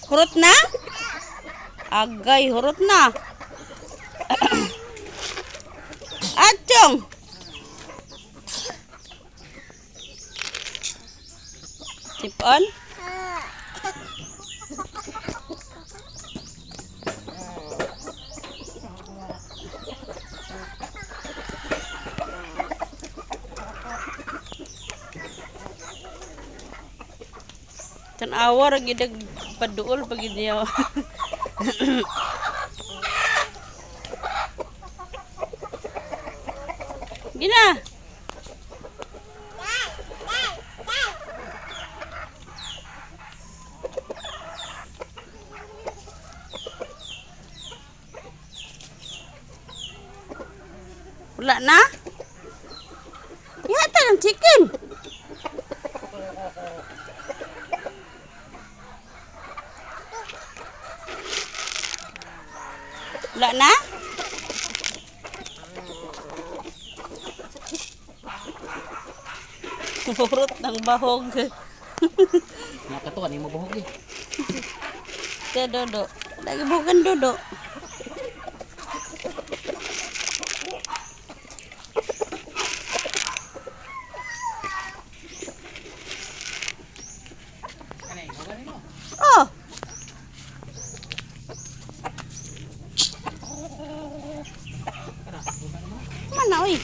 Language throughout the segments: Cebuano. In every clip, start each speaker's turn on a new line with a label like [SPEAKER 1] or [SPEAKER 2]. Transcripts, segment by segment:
[SPEAKER 1] Hurot na? Agay, hurot na. Achong! Tipon? Tanawa ra gid paduol pag gid niya. Gina. Wala na? Yata ng chicken. Wala na? Hurot ng bahog.
[SPEAKER 2] Nakatuan ni mo buhok eh.
[SPEAKER 1] Te dodo. Lagi bukan dodo.
[SPEAKER 2] Ano yung buhok mo?
[SPEAKER 1] Oh. Mana oy?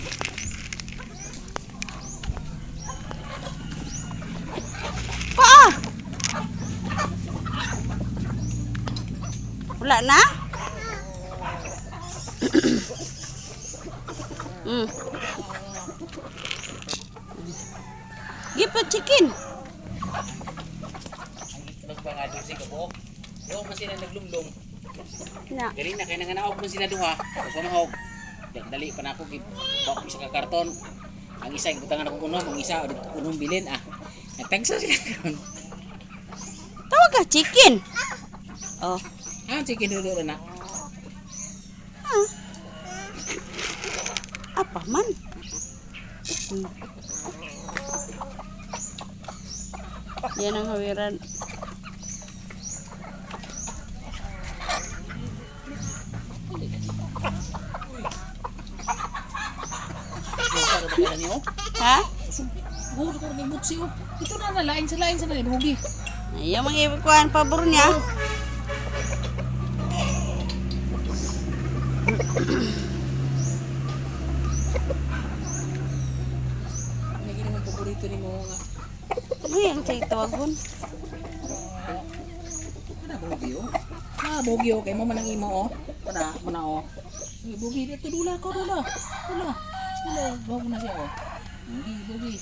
[SPEAKER 1] Paa. Wala na? Give a chicken.
[SPEAKER 2] Ang itlog pa nga dun si kabuok. Yo man sila naglumlum.
[SPEAKER 1] Na.
[SPEAKER 2] Dali na kay nanganaog man sila duha. Ug pamahog. Dali pa na ako gid. Bak isa ka karton. Ang isa gibutangan ako unom, ang isa unom bilin ah. Nagtagsa sila karon.
[SPEAKER 1] Tawag ka chicken. Oh.
[SPEAKER 2] Ah, sige dulo na.
[SPEAKER 1] Ah. Apa man? Yan ang hawiran.
[SPEAKER 2] Pero ba niyo?
[SPEAKER 1] Ha?
[SPEAKER 2] Buhok ko ning butsi oh. Ito na na lain sa lain sa na buhogi.
[SPEAKER 1] Ayaw mga ikuan pabor niya.
[SPEAKER 2] Lagi naman paborito nimo nga.
[SPEAKER 1] Ano yung say tawagon?
[SPEAKER 2] Kana buhogi oh. Ah, buhogi oh kay mo man ang imo oh. Kana mo na oh. Uy, buhogi dito dula ko dula. Dula. Dula, buhok na siya oh. Buhogi, buhogi.